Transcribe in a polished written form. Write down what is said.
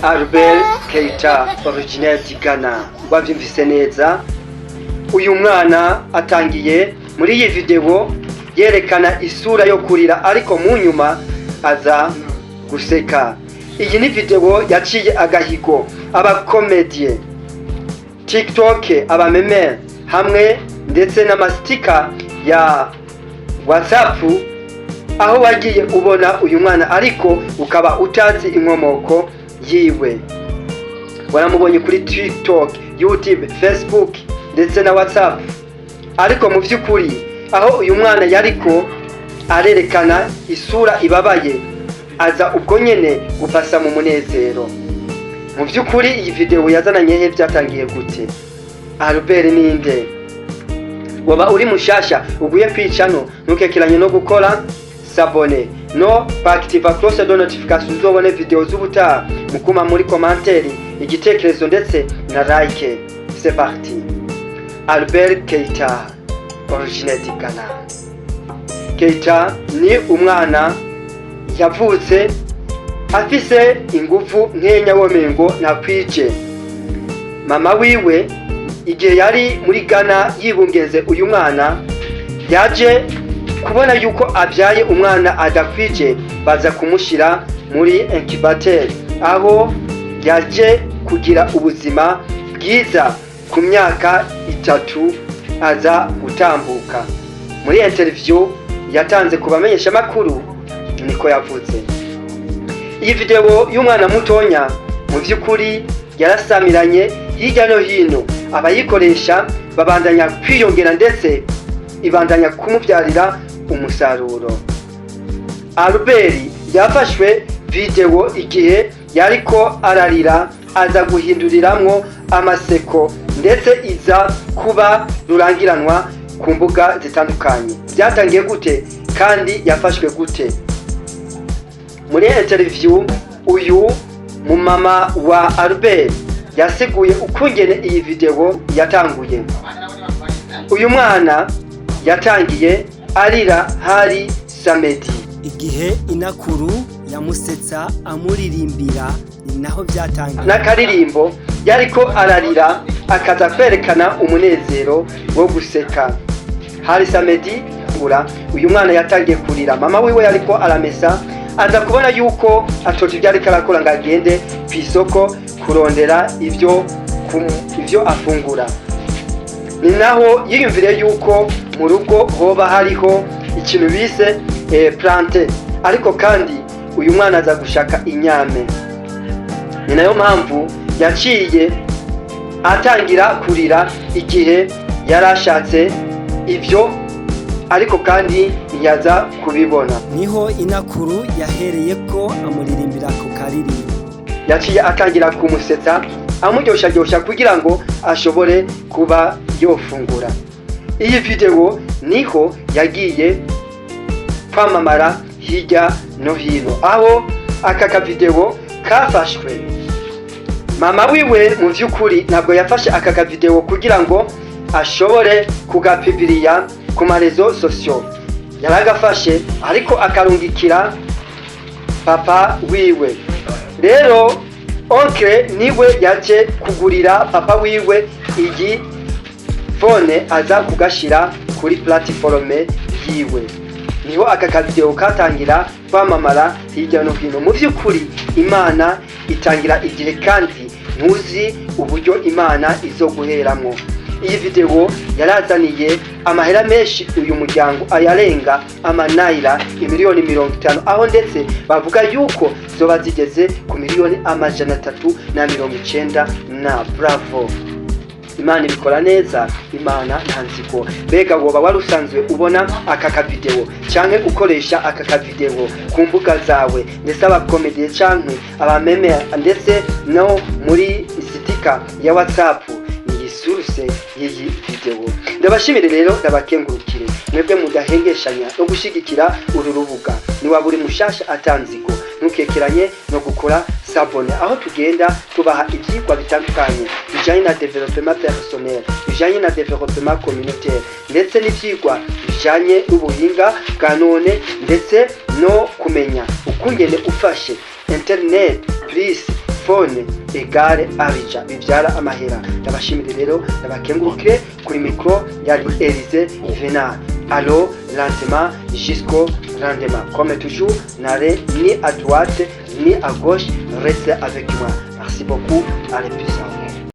Albert Keita, originaire du Ghana. Wavyumvise neza, uyu mwana atangiye muri iyi video yerekana isura yo kurira, ariko mu nyuma aza guseka. Iyi ni video yaciye agahigo, abacomédiens, TikTok, abameme hamwe ndetse n'amastika ya WhatsApp, aho wagiye ubona uyu mwana ariko ukaba utazi inkomoko yiwe. Waramubonye kuri TikTok, YouTube, Facebook ndetse na WhatsApp, ariko mu by'ukuri aho uyu mwana yariko arerekana isura ibabaye, aza ubwo nyene gupasa mu munezero. Mu by'ukuri iyi video yazananye he? Byatangiye gute? Albert ninde? Waba uri mushasha uguye kwicano, ntukekeranye no gukora s'abonner no kwactiva cloche de notification, uzobone video z'ubutaha. Mukuma muri commentaire igitekerezo ndetse na like. C'est parti. Albert Keita, originaire du Ghana. Keita ni umwana yavutse afise ingufu nkenya, womengo ntakwije. Mama wiwe igihe yari muri Ghana yibungeze uyu mwana, yaje kubona yuko abyaye umwana adakwije, baza kumushyira muri incubateur, aho yaje kugira ubuzima bwiza. Ku myaka 3 aza gutambuka. Muri interview yatanze ku bamenyeshamakuru niko yavuze. Iyi video y'umwana mutonya mu by'ukuri yarasamiranye hirya no hino, abayikoresha babandanya kwiyongera, ndetse ibandanya kumubyarira umusaruro. Albert yafashwe video igihe yariko ararira, aza guhinduriramwo amaseko, ndetse iza kuba rurangiranwa ku mbuga zitandukanye. Byatangiye gute kandi yafashwe gute? Muri interview, uyu mumama wa Albert yasiguye ukungene iyi video yatanguye. Uyu mwana yatangiye arira hari samedi, igihe inakuru yamusetsa amuririmbira, ni naho byatangiye. N'akaririmbo yariko ararira, akaza kwerekana umunezero wo guseka. Hari samedi ura uyu mwana yatangiye kurira, mama wiwe yariko aramesa, aza kubona yuko atoje ibyo ariko arakora ngo agende ku isoko kurondera ivyo afungura. Ni naho yiyumviriye yuko mu rugo hoba hariho ikintu bise plantain, ariko kandi uyu mwana aza gushaka inyame. Ni nayo mpamvu yaciye atangira kurira igihe yari ashatse ibyo, ariko kandi ntiyaza kubibona. Niho inakuru yahereye ko amuririmbira ku karirimbo. Yaciye atangira kumusetsa, amuryoshyaryosha kugira ngo ashobore kuba yofungura. Iyi video niho yagiye kwamamara hirya no hino. Aho aka kavideo kafashwe, mama wiwe mu by'ukuri ntabwo yafashe aka kavideo kugira ngo ashobore kugapubliya ku maréseaux sociaux. Yaragafashe ariko akarungikira papa wiwe. Rero oncle niwe yaje kugurira papa wiwe iyi phone, aza kugashira kuri plateforme yiwe. Niho aka kavideo katangira kwamamara hirya no hino. Mu by'ukuri Imana itangira igihe, kandi ntuzi uburyo Imana izo guheramwo. Iyi video yarazaniye amahera menshi uyu muryango, ayarenga amanayira imiliyoni 50, aho ndetse bavuga yuko zoba zigeze ku miliyoni 390 na. Bravo, Imana ibikora neza, Imana nta nzigo. Mbega woba wari usanzwe ubona aka kavideo canke ukoresha aka kavideo ku mbuga zawe, ndetse abacomédiens canke abameme, ndetse no muri sticker ya WhatsApp? Ni source y'iyi video. Ndabashimire rero, ndabakengurukire mwebwe mudahengeshanya no gushigikira uru rubuga. Niwaba uri mushasha atanziko, ntukekeranye no gukora s'abonner, aho tugenda tubaha ivyigwa bitandukanye bijanye na développement personnel, bijanye na développement communautaire, ndetse n'ivyigwa bijanye n'ubuhinga bwa none, ndetse no kumenya ukungene ufashe internet plus Telefone égale argent, bivyara amahera. Ndabashimire rero, ndabakengurukire. Kuri micro yari Elise Venal. Allo, lentement jusqu'au rendement. Comme toujours, n'allez ni à droite ni à gauche, restez avec moi. Merci beaucoup, allez, peace out.